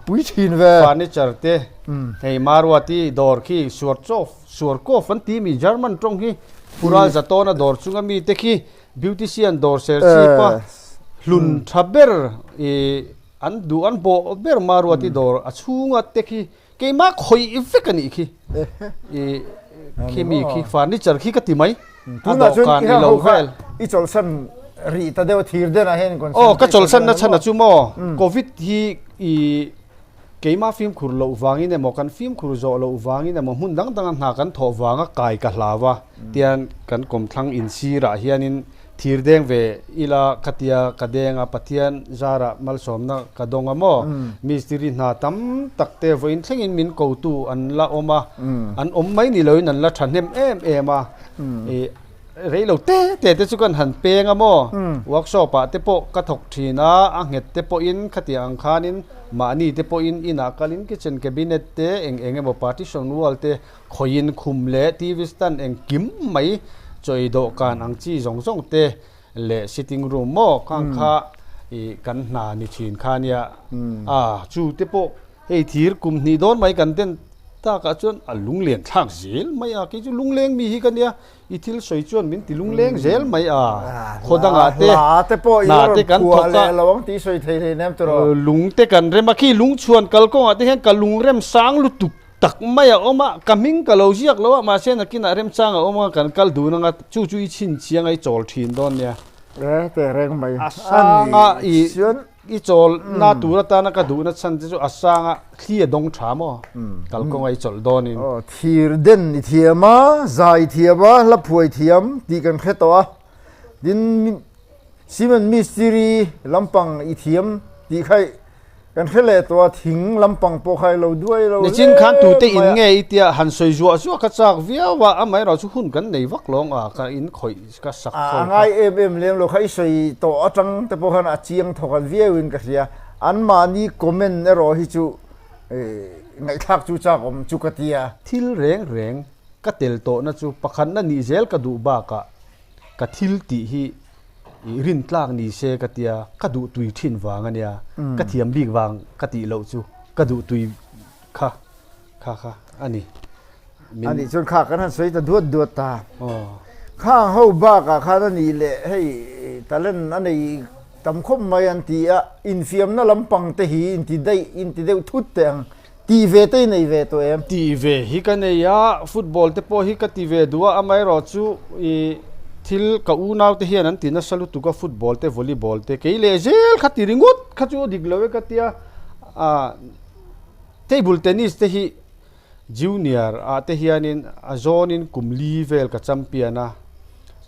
Pui thin ve. Furniture te, hei Maruati dawr khi Suarchawf, Suarkawf an ti mi German tawng hi Pural Zatawna dawr chunga mi te khi beautician dawr Serchhip a hlun tha ber i an duh an bawh ber Maruati dawr a chhunga te khi Keimah khawih vek a nih khi. I khi mi khi furniture khi ka ti mai. A dawhkan i lo vel. I chawlhsan rih ta deuh thir den ah hian concentration. Aw ka chawlhsan na chhan a chu maw. Covid hi i keimah fimkhur loh vangin emaw kan fimkhur zawh loh vangin emaw hmun dang danga hna kan thawh vanga kai ka hlau a tian kan kawmthlang insirah hianin Thir deng ve ila ka tia ka deng a, Pathian zarah malsawmna ka dawng a maw? Mistiri hna tam tak te vawiin thlengin min kotu an la awm a, an awm mai ni loin an la thahnem em em a. I rei lo te te te chu kan han peng a maw? Workshop ah te pawh ka thawk thin a, a nghet te pawhin khatiang ang khanin mahni te pawhin inah kalin kitchen cabinet te eng eng emaw partition wall te Khawiin khum leh TV stand engkim mai chawi dawhkan ang chi zawng zawng te leh sitting room maw khang kha ih kan hna ni thin kha nia a chu te pawh hei thir kum hnih dawn mai kan den takah chuan a lunglian thlak zel mai a kei chu lungleng mi hi ka nia i thil sawi chuan min ti lungleng zel mai a khaw dangah te hna te kan thawk a lung te kan rem a khi lungchhuan kalkawngah te hian ka lungrem sang lutuk Tak mai a awm a, ka hming ka lo ziak lo a, mahse nakinah remchang a awm a, kan kal dun anga chu chu i chhinchhiang a i chawl thin dawn nia. E teh reng mai. A sanga i i chawl na tur atana ka duhna chhan te chu a sanga thli a dawng tha maw, kalkawng a i chawlh dawnin. Aw, thir den i thiam a, zai thiam a, hla phuai thiam tih kan hre tawh a, tin cement mistiri lampang i thiam tih kha Kan hre leh tawh a, thing lampang pawh kha i lo duai lo hle Nichin khan tute in nge i tia han sawi zuah zuah ka chak viau a, amaherawh chu hun kan nei vak lawng a, ka in khawih ka sak ho kha. A ngai em em lem lo kha i sawi tawh atang te pawh khan a chiang thawk an viau in ka hria. Anmahni comment erawh hi chu Ngaihthlak chu chak awm chu ka ti a. Thil reng reng ka tel tawhna chu pakhatna nih zel ka duh bakah ka thil tih hi i rintlak ni se ka tia ka duh tui thin vang a nia, ka thiam bik vang ka tih loh chu ka duh tui kha kha kha a ni. A nih chuan kha kan han sawi ta duat duat ta. Khang ho bakah khan a nih leh hei talent a nei tam khawp mai an ti a, infiamna lampang te hi inti daih inti deuh thut teh ang tih ve te i nei ve tawh em? Tih ve hi ka nei a, football te pawh hi ka ti ve duh a, amaherawhchu i thil ka unau te hian an ti nasa lutuk a football te volleyball te kei leh zel kha ti ringawt kha chu a dik lo e ka tia, table tennis te hi Junior ah te hianin a zawnin kum li vel ka champion a,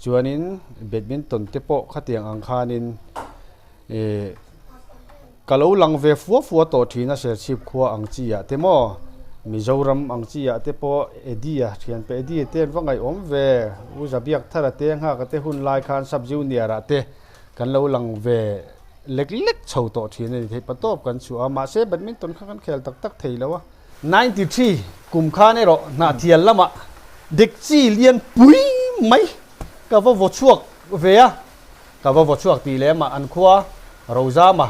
chuanin badminton te pawh khatiang ang khanin eh ka lo lang ve fua fua tawh thin a Serchhip khua ang chi ah te maw Mizoram ang chi ah te pawh Eddie a thianpa Eddie te an va ngaihawm ve, U Zabiak Thara te nghaka te hun lai khan sub junior ah te kan lo lang ve lek lek chho tawh thin a ni thei patawp kan chhuah a, mahse badminton kha kan khel tak tak thei lo a. 93 kum khan erawh Hnahthial lamah dekchi lian pui mai ka va vaw chhuak ve a, ka va vaw chhuak tih leh amah an khua Rozama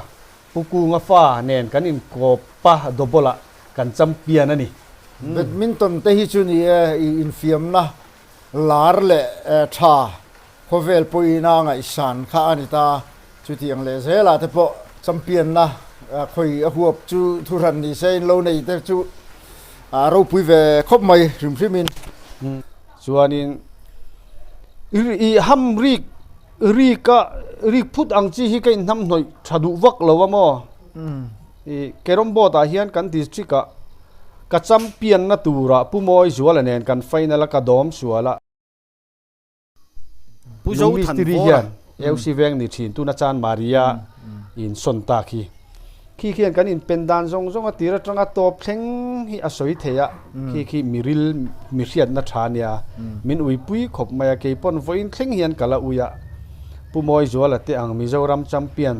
Pu Kunga fa nen kan inkawp a Dobawlah kan champion a ni. Badminton te hi chu ni e i infiamna lar leh tha khawvel pawhin a ngaihsan kha a ni ta. Chutiang leh zelah te pawh champion-na khawi a huap chu thuhran ni se in lo nei te chu a ropui ve khawp mai hrim hrimin. Chuanin i ham rik rik a rik phut ang chi hi ka inhnam hnawih tha duh vak lo a maw? I carrom board ah hian kan district ah ka champion na turah Pu Mawi Zuala nen kan final a ka dawm sual a. Pu Zo Mistiri hian AOC veng ni thin tuna chan Maria in sawn tak hi. Khi khian kan inpen dan zawng zawng a tir atanga tawp thleng hi a sawi thei a, khi khi miril mi hriatna tha nia min uipui khawp mai a, kei pawn vawiin thleng hian ka la ui a. Pu Mawizuala te ang Mizoram champion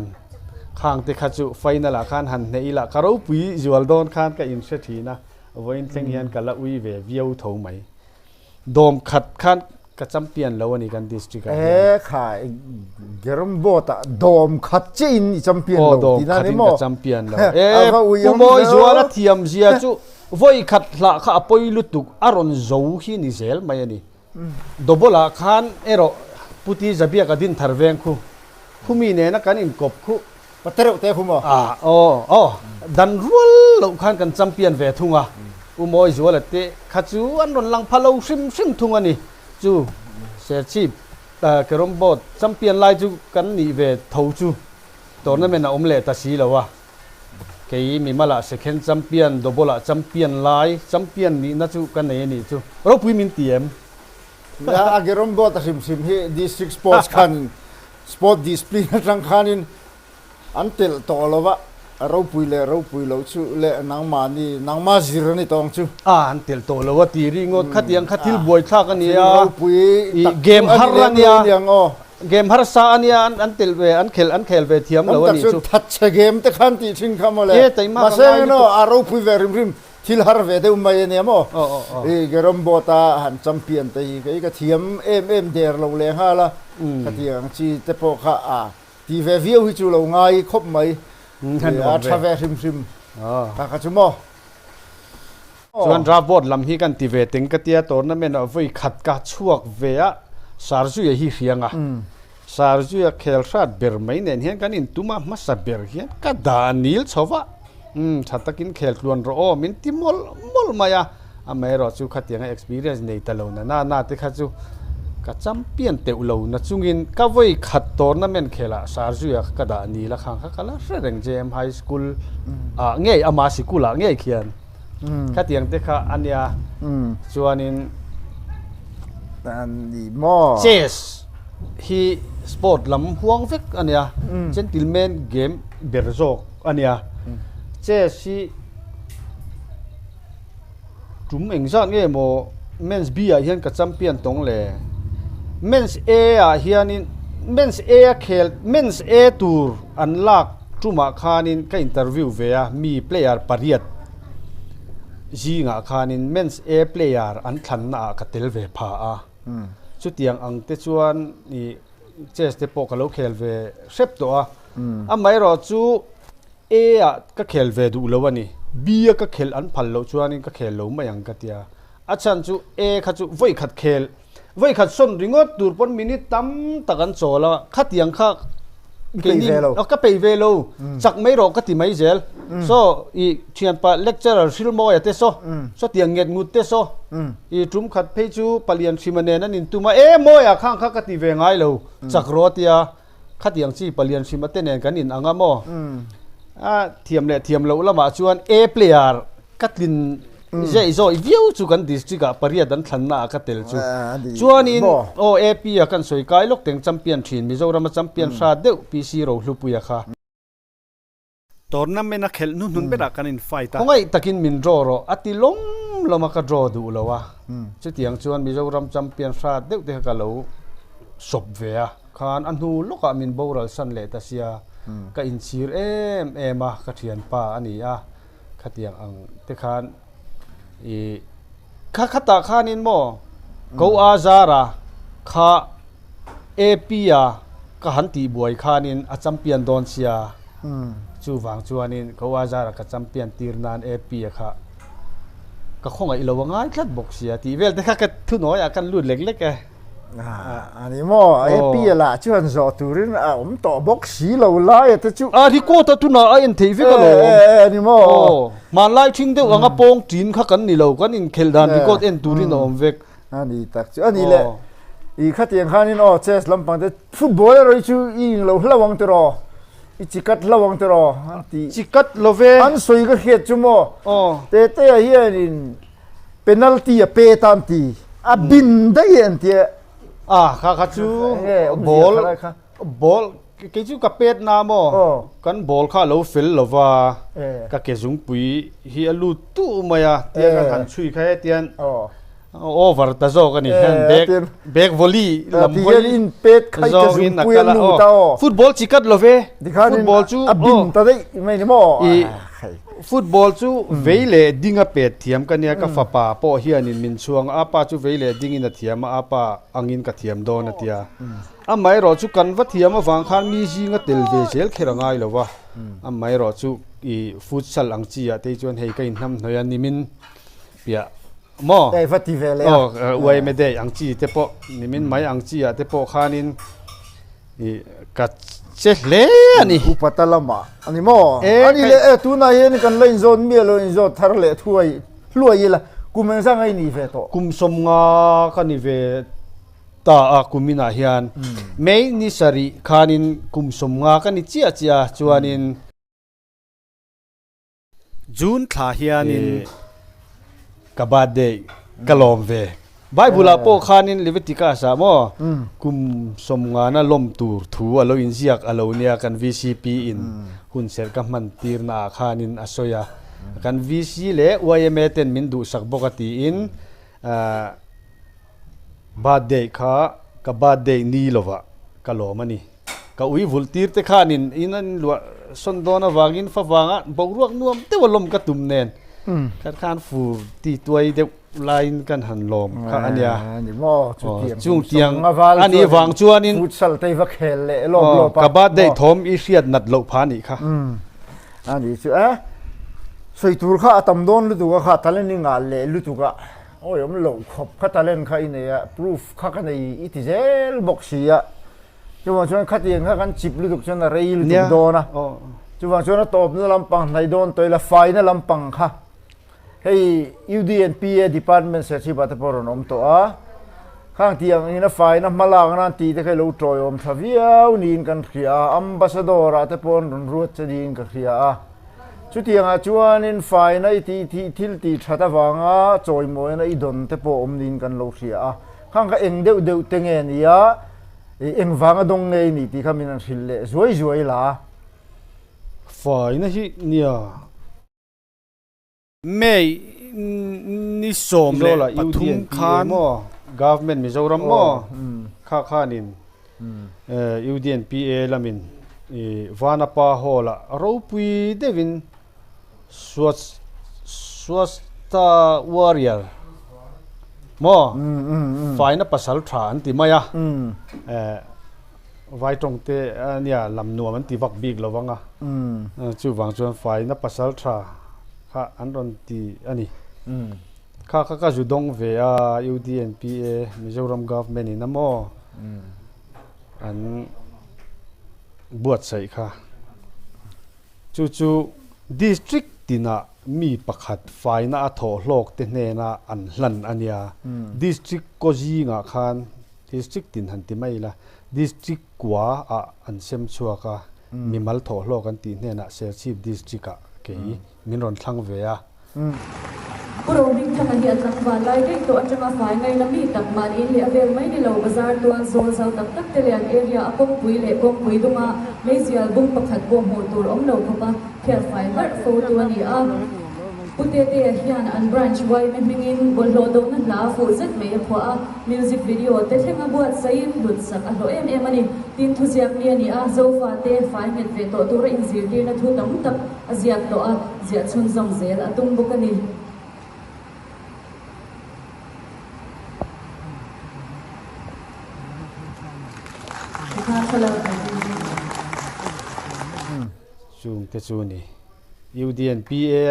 khang te kha chu final ah khan han hneh ila ka ropui zual dawn khan ka inhre thin a, vawiin thleng hian ka la ui ve viau tho mai. Dawm khat khan ka champion lo a ni kan district ah hian. E khai Carrom board ah dawm khat chiah in i champion lo tih na ni maw? Aw dawm khat in ka champion lo. E Pu Mawi Zuala thiam zia chu vawi khat hlah kha a pawi lutuk a rawn zo hi ni zel mai a ni. Double ah khan erawh Pu Ti Zabiaka Dinthar veng khu khumi nena kan inkawp khu Pate reuh te khu maw? Ah aw aw dan rual loh khan kan champion ve thung a, U Mawi Zuala te kha chu an rawn lang pha lo hrim hrim thung a ni. Chu Serchhip Carrom board champion lai chu kan nih ve tho chu tournament a awm leh ta si lo a, kei mimalah second champion, double ah champion lai champion nihna chu ka nei a nih chu. Ropui min ti em? A carrom board a hrim hrim hi district sports khan Sport discipline atang khanin an telh tawh lo va, a ropui leh ropui loh chu leh nangmahni, nangma zir a ni tawng chu. A, an telh tawh lo a ti ringawt, khatiang kha thil buaithlak a nia, Thil ropui tak chu game a har ni a lem nia, lo aniang aw. Game harsa a nia, an telh ve, an khel an khel ve thiam lo a Tam nih tak chu. chu thatchhe game te khan tih thin kha mawle. E, taima ka Mahse ngai engemaw lutuk. a ropui ve hrim hrim, thil har ve deuh mai a nia maw? Aw, aw, aw. I carrom board a han champion te hi kei ka thiam em em der lo leh nghal a, khatiang ang chi te pawh kha a ti ve viau hi chu lo ngai khawp mai, a tha ve hrim hrim kha kha chu maw. Chuan draft board lam hi kan ti ve teng ka tia tournament ah vawi khat ka chhuak ve a, Sarzuia hi hriang a, Sarzuia khel hrat ber mai nen hian kan intum a, hmasa ber hian ka dah nil chho va. Umm, tha takin khel tluan rawh aw, min ti mawlh mawlh mai a, amaherawh chu khatianga experience nei ta lo na na na te kha chu ka champion teuh lo na chungin ka vawi khat tournament khelah Sarzuia ka dah ni la khang kha ka la hre reng JM High School ah ngei ama sikul ah ngei khian khatiang te kha a nia chuanin chess hi sport lam huang vek a nia gentleman game ber zawk. A nia, chess hi tum engzat nge maw men's B ah hian ka champion tawng le? Men's A ah hianin men's A a khel men's A tur an lak tumah khanin ka interview ve a mi player pariat. zingah khanin Men's A player an thlanna ah ka tel ve pha a. Chutiang ang te chuan ih chess te pawh ka lo khel ve hrep tawh a. Amaherawh chu A ah ka khel ve duh lo a ni. B a ka khelh an phal loh chuanin ka khel lo mai ang ka tia. A chhan chu A kha chu vawi khat khel Vawi khat sawn ringawt tur pawn minute tam tak an chawl a, khatiang kha keini ka peih ve lo, chak mai rawh ka ti mai zel. Saw i thianpa lecturer Hrilmawia te saw, sawtiang nget ngut te saw, i tum khat phei chu Palian Hrima nen an intum a, e Mawia khang kha ka ti ve ngai lo, chak rawh a tia, khatiang chi Palian Hrima te nen kan in ang a maw? A thiam leh thiam loh lamah chuan A player ka tlin Zeh zawih viau chu kan district ah pariat an thlanna ah ka tel chu. Chuanin aw AP a kan sawi kai lawk teng champion thin Mizoram a champion hra deuh PC Rohlupuia kha. Tournament a khelh hnuhnun berah kan in fight a. Khawngaih takin min draw rawh a ti lawm lawm a ka draw duh lo a. Chutiang chuan Mizoram champion hra deuh te kha ka lo sawp ve a. Khan a hnu lawkah min boral san leh ta sia ka inchhir em em a ka thianpa a ni a. Khatiang ang te khan i kha khatah khanin maw ko a zara kha AP a ka han tih buai khanin a champion dawn sia chuvang chuanin ko a zara ka champion tir nan AP a kha ka khawngaih lo a ngai tlat bawk sia tih vel te kha ka thunawiah khan lut lek lek e. A ni maw? AP lah chuan zawh turin a awm tawh bawk si lo lai a te chu. A record a tunah a en theih vek alawm. E a ni maw? Aw, hmanlai ṭhing deuh anga pawng ṭin kha kan ni lo, kan inkhelh dan record en turin a awm vek. A ni tak chu a ni le. I khatiang khanin aw chess lampang te football erawh hi chu i englo hlauh ang tiraw? I chikat hlauh ang tiraw? An ti. Chikat lo ve. An sawi ka hriat chu maw? Aw. Tetea hianin Penalty a pe tan ti a bin daih an tia. A kha kha chu ball ball kei chu ka pet na maw kan ball kha alo fel lova ka ke zungpui hi a lut tu mai a tia kan han chhui kha hetian over ta zawk a ni hian back back volley lam hawi in pet khai ke zungpui a lut a football chi kat love football chu a bin ta daih mai ni maw Football chu vei leh ding a pet thiam ka nia, ka fapa pawh hianin min chhuang a, apa chu vei leh dingin a thiam a, apa angin ka thiam dawn a tia. Amaherawh chu kan va thiam avang khan mi zinga tel ve zel kher a ngai lo va, amaherawh chu i futsal ang chi ah te hi chuan hei ka inhnamhnawih a nimin piah maw? Hei va ti ve leh a. Aw uaime day ang chi te pawh nimin mai ang chi ah te pawh khanin I ka che hle a ni. Upa ta lamah a ni maw? A ni leh e, tunah hian kan la inzawt miah lo, inzawt thar leh thuai hluai ila, kum engzah ngai ni ve tawh? Kum 50 ka ni ve ta a kum inah hian. May ni sarih khanin kum 50 ka ni chiah chiah a, chuanin. June thla hianin ka birthday ka lawm ve. Bible ah pawh khanin Leviticus ah maw kum 50 na lawm tur thu a lo inziak a lo nia kan VCP in hunserh ka hman tirna ah khanin a sawi a. Kan VC leh yma ten min duhsak bawk a tiin birthday kha ka birthday ni lovah ka lawm a ni. Ka ui vulh tir te khanin in an luah sawn dawn avangin favanga boruak nuam deuh a lawm ka tum nen khat khan fur ti tuai deuh laiin kan han lawm kha a nia. Chung tiang a nih vang chuanin ka birthday thawm i hriat nat loh pha nih kha. A ni chu e sawi tur kha a tam dawn lutuk a kha talent i ngah leh lutuk a awi awm loh khawp kha talent kha i nei a proof kha ka nei i ti zel bawk si a. Chuvang chuan khatiang kha kan chip lutuk chuan a rei lutuk dawn a. Chuvang chuan a tawpna lampang hnaih dawn tawh ila faina lampang kha hei UDNPA department serchhip ah te pawh a rawn awm tawh a. Khang tiang in a faina hma lak nan tih te kha i lo tawiawm tha viau niin kan hria a. Ambassador ah te pawh an rawn ruat che niin ka hria a. Chutiangah chuanin faina i tih thil tih that avanga chawimawina i dawn te pawh awm niin kan lo hria a. Khang kha eng deuh deuh te nge nia eng vanga dawng nge i nih tih kha min han hrilh leh zuai zuai la. Faina hi nia. May ni 13 khan. Maw Government Mizoram maw kha khanin UDNPA lamin Vanapa Hall ah ropui deuhin Swachh. Warrior maw faina pasal tha an ti mai a vai tawng te ania lam nuam an ti vak bik lo vang a chuvang chuan faina pasal tha kha an rawn ti a ni kha kha ka zu dawng ve a UDNPA Mizoram government in a maw an buatsaih kha. Chu chu District tinah mi pakhat faina a thawh hlawk te hnena an hlan a nia. District kaw zingah khan District tin han ti mai ila, District kua ah an sem chhuak a, mimal thawh hlawk an tih hnenah Serchhip District ah kei min rawn thlang ve a. Pu Rohmingthanga hi a tlangval lai daih tawh atanga fai ngaina mi tak mahni in leh a vel mai ni lo bazar tual zawl zau tak tak te leh an area a kawngpui leh kawngpui dunga meizial bung pakhat pawh hmuh tur awm lo khawpa phiar fai harh fo tu a ni a. Pu Tetea hian an branch yma hmingin bawlhhlawh dohna hla fuh zet mai a phuah a, music video te thlenga buatsaihin hlutsak a hlawh em em a ni. Tin thuziak mi a ni a, Zofate fai nghet ve tawh tura inzirtirna thu tam tak A ziak tawh a, ziah chhunzawm zel a tum bawk a ni. Chung te chu ni. UDNPA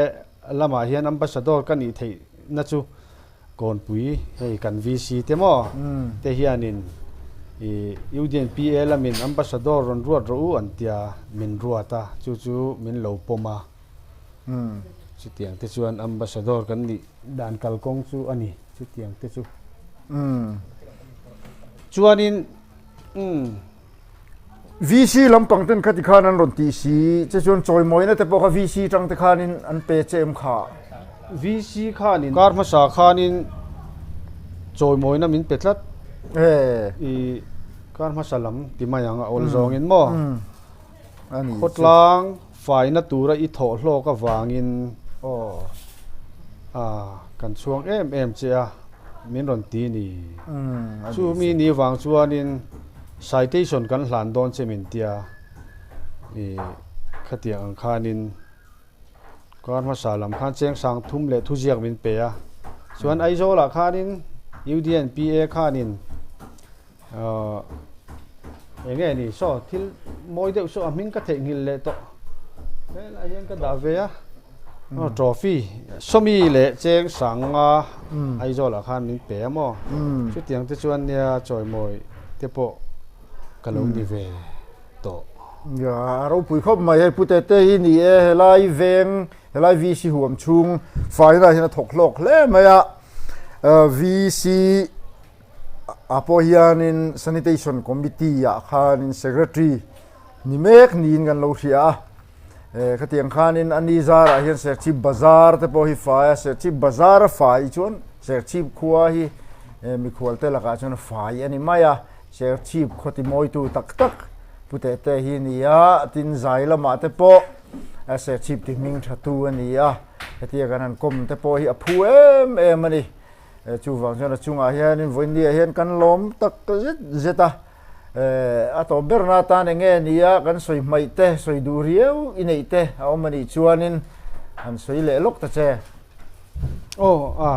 lamah hian Ambassador ka nih theih na chu Kawnpui hei kan VC te maw te hianin i UDNPA lamin Ambassador rawn ruat rawh u an tia min ruat a, chu chu min lo pawm a. Chutiang te chuan Ambassador kan nih dan kalkawng chu a ni chutiang te chu. Chuanin umm. VC lampang ten khati khan an rawn tih si che chuan chawimawina te pawh kha VC tang te khanin an pe che em kha? VC khanin kar hmasa khanin chawimawina min pe tlat. I kar hmasa lam ti mai ang a awl zawngin maw? Khawtlang faina tura i thawh hlawk avangin kan chhuang em em che a, min rawn ti ni. Chumi ni vang chuanin citation kan hlan dawn che min tia, i khatiang ang khanin kar hmasa lam khan cheng sang thum leh thuziak min pe a. Chuan Aizawlah khanin UDNPA khanin Ahh eng nge ni saw thil mawi deuh saw a hming ka theihnghilh leh tawh helai hian ka dah ve a trophy sawmi leh cheng sanga Aizawl ah khan min pe a maw chutiang te chuan nia chawimawi te pawh ka lo ni ve tawh. Nia a ropui khawp mai hei pute te hi ni e helai veng helai VC huam chhung faina hian a thawk hlawk hle mai a VC Ah pawh hianin Sanitation Committee ah khanin Secretary ni mek niin kan lo hria a. Eh khatiang khanin a ni zarah hian Serchhip Bazar te pawh hi fai a, Serchhip Bazar a fai chuan Serchhip khua hi mikhual te lakah chuan a fai a ni mai a, Serchhip khaw ti mawitu tak tak Pu Tete hi a ni a, tin zai lamah te pawh Serchhip ti hming tha tu a ni a, hetia kan han kawm te pawh hi a phu em em a ni. Chuvang chuan a chungah hianin vawinia hian kan lawm tak zet zet a, a tawp berna atan eng nge ni a kan sawi hmaih te, sawi duh riau i neih te a awm a nih chuanin han sawi leh lawk ta che. Aw a.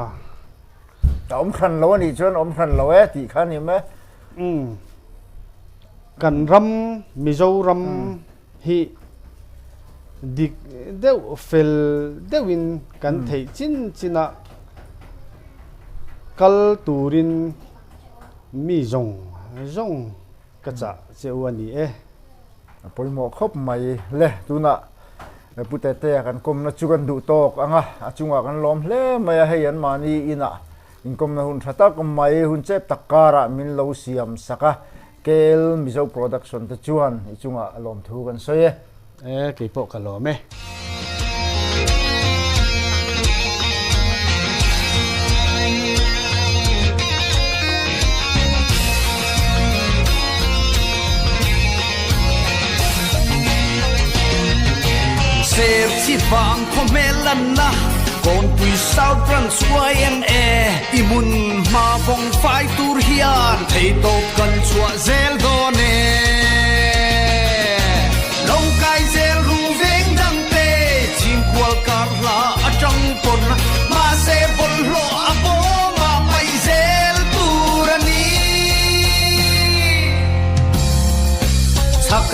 A awm hran lo a nih chuan awm hran lo e tih kha a ni mai. Umm. Kan ram Mizoram hi dik deuh fel deuhin kan theih chin chinah kal turin mi zawng zawng ka chah che u a ni e. A pawimawh khawp mai le, tunah Pu Tetea kan kawmna chu kan duh tawk ang a, a chungah kan lawm hle mai a, hei anmahni inah inkawmna hun tha tak mai hun chep tak karah min lo siam sak a, KL Mizo Production te chuan i chungah lawmthu kan sawi e. E, kei pawh ka lawm e. Serchhip vang khaw hmel lanna Kawnpui South Branch yma i hmun hma vawng fai tur hian Theitawp kan chhuah zel dawn e. Lo kai zel ru veng dang te, chhingkual kar hla atang pawn mahse.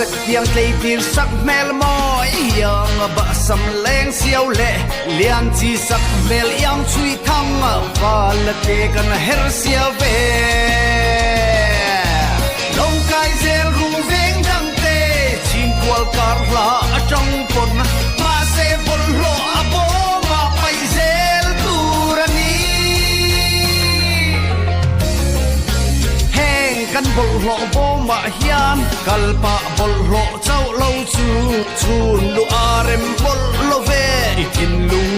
ka tiang tleitir sak hmel mawi iang bahsam leng siau leh lian chi sak hmel iang chhui thang val te kan her sia ve. Lo kai zel ru veng dang te chin kual kar hla atang pawn mahse bawlhhlawh a bawm ah paih zel tur a ni. Heng kan bawlhhlawh bawm ah hian kal pah bawlhhlawh chauh lo chu chhun luh a rem mawlh lo ve. I thinlung.